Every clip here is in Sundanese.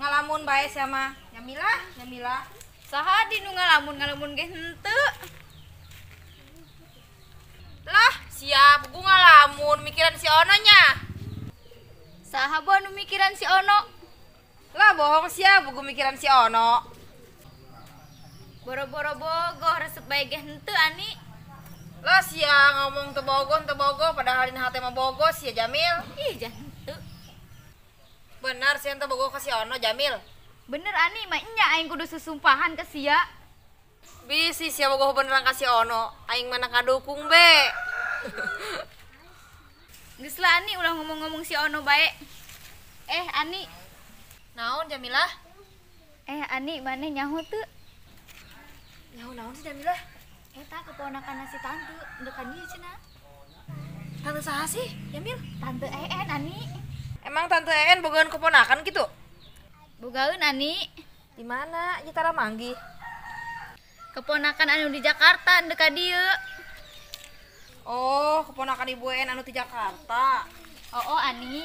Ngalamun bae sia mah. Nyamilah, nyamilah. Saha di nu ngalamun-ngalamun ge henteu. Lah, siap gua ngalamun mikiran si Ono nya. Saha bo nu mikiran si Ono? Lah bohong sia, buku mikiran si Ono. Boro-boro bogoh resep bae ge henteu Ani. Lah sia ngomong teu bogoh padahal dina hate mah bogoh sia Jamil. Ih jah henteu. Bener sia teu bogoh ka si Ono Jamil. Bener Ani mah nya aing kudu susumpahan ka sia. Bisi sia bogoh beneran ka si Ono, aing mana kadukung be. Geus lah Ani ulah ngomong-ngomong si Ono bae. Ani. Naon Jamilah? Ani maneh nyaho teu? Nyaho naon sih Jamilah? Eta keponakan si tante, ndek ka dieu cenah. Tante saha sih, Jamil? Tante En Ani. Emang Tante En bogaeun keponakan gitu? Bogaeun Ani. Di mana? Ieu tara manggih. Keponakan anu di Jakarta ndek ka dieu. Oh, keponakan Ibu En anu di Jakarta. Oh, Ani.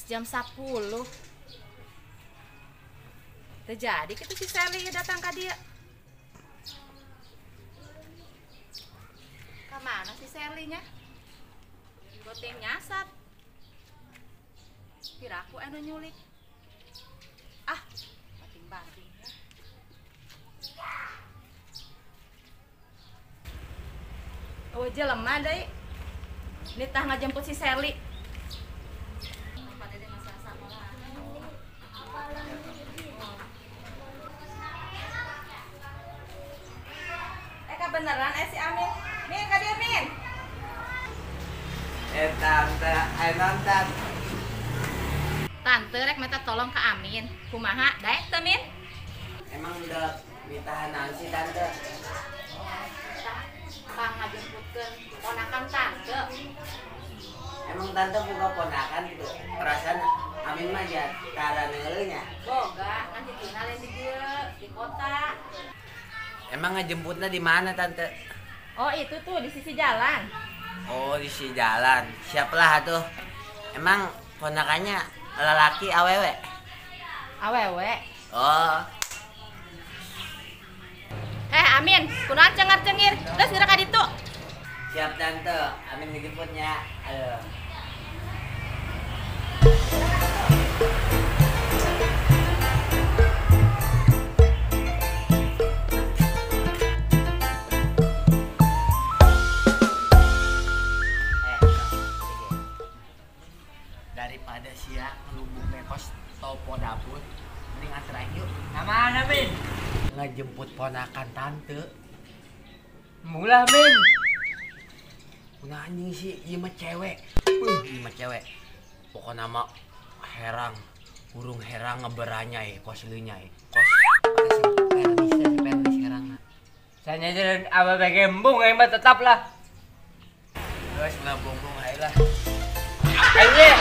Jam 10. Terjadi kitu si Sally datang ka dieu. Ka mana si Sally-nya? Goteng nyasar. Piraku anu nyulik. Ah, bating-bating ya. Oh, jelema deui. Nitah ngajemput si Sally. Beneran si Amin. Min, ka dieu Min. Tante, nonton. Tante rek minta tolong ke Amin. Kumaha daek teu Min? Emang udah mitahan sih tante. Tah ngajemputkeun ponakan tante. Emang tante boga ponakan gitu. Perasaan Amin mah ya tara neuleuh nya. Boga, ngan dituna lain di dieu, di kota. Emang ngejemputnya di mana tante? Oh itu tuh di sisi jalan. Oh di sisi jalan. Siaplah tuh. Emang ponakannya lelaki awewe? Awewe. Oh. Amin, kunaon cengar-cengir. Geus geura ka ditu. Siap tante, Amin ngejemputnya. Ayo. Daripada sia ngelubung mekos topo dapur, mending anter aing yuk. Mana Min? Ngejemput ponakan tante. Mulah Min. Nah anjing sih, ieu mah cewek. Ieu mah cewek. Pokokna mah herang, burung herang ngeberanyai kos leunyai. Kos pakai pernis herangna. Sanya jalan apa bagembung aing mah tetap lah. Geus lah bongbong ae lah. Anjing.